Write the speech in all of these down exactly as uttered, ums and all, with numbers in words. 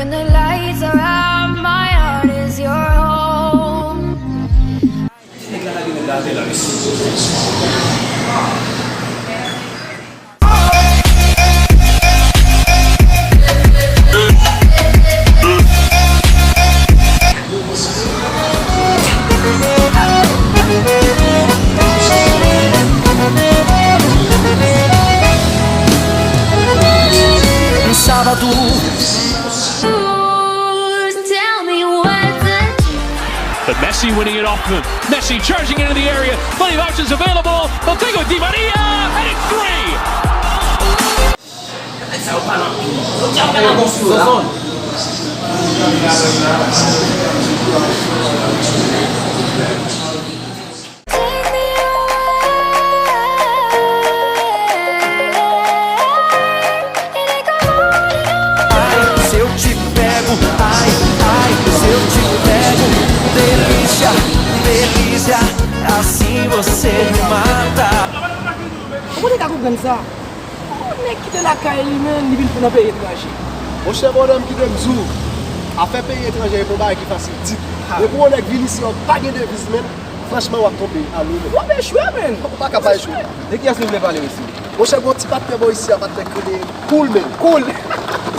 When the lights are out, my heart is your home. Sábado. Tell me what's the But Messi winning it off him. Messi charging into the area. Plenty of options available. They'll take it with Di Maria, and it's three. Ai, se eu te pego, ai, ai, se eu te pego, delícia, delícia, assim você me mata. Kòman w te ka konprann sa? Yon nèg kite lakay li, men li vin nan peyi etranje. Monchè, bòdè, m kite m di w, afè peyi etranje e pa yon bagay ki fasil ditou. Depi yon nèg vin isi, yo pa gen deviz, men. Franchman, w ap tonbe a lo, men. W ap echwe, men. Ou pa ka pa echwe. De kiyès nou vle pale, mesye? Monchè, gon ti patnè bò isi a, patnè k rele Cool, men. Cool.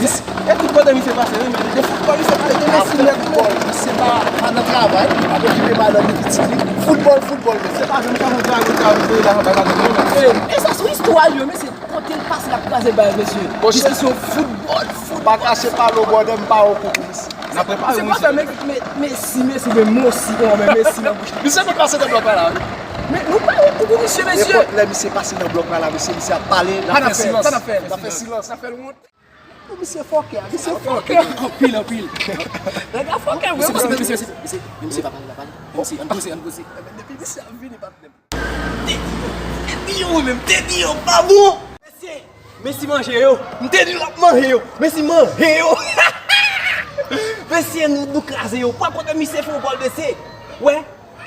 Misye, e tout kote misye pase, wi, men de foutbòl, misye pale de Messi nèt, men. Misye pa, pa nan travay, li pa okipe madanm li, pitit li. Foutbòl, foutbòl, men. Se pa janm ka konn travay, konn travay, misye la, bay madanm li, non. E, e sa sou istwa l yo, mesye, kote l pase, l ap kraze bal, mesye. Misye se yon foutbòl, foutbòl. Pa kache pale w, bòdè, m pa okouran, mesye. N ap prepare, mesye. Se pa fè, men, men, Messi, Messi, men Mosi, kòman, men Messi nan bouch li. Misye konn pase nan blòk la, la, wi. Men nou pa okouran, mesye, mesye. Nenpòt lè misye pase nan blòk la, la, mesye, misye ap pale, n ap fè silans. N ap fè silans. N ap fè l wont. Misye fòkè, misye fòkè. Anpil, anpil. Nèg la fòkè, wi. Mesye, mesye, mesye, mesye, mesye, pa pale, pa pale. Mesye, ann koze, ann koze. Depi misye ap vini, patnè m. Te di yo, te di yo, mwen menm, te di yo, pa bon. Mesye, Messi manje yo. M te di l ap manje yo. Messi manje yo. Mesye, nou, nou kraze yo. Pran kote misye fè yon gòl, mesye. Wè,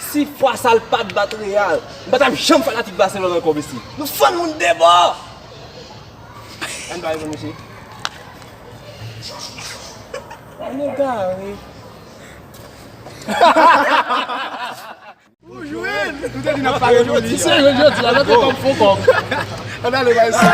si fwa sa l pa t bat Real, m pa t ap janm fanatik Barcelone ankò, mesye. Nou fann moun debò. Ann ba yo, mesye. Ann egare. Ou jwenn! Nou te di n ap pale pou li. Se jodi a, nou te kòm fon kòk. Ann ale bay sa.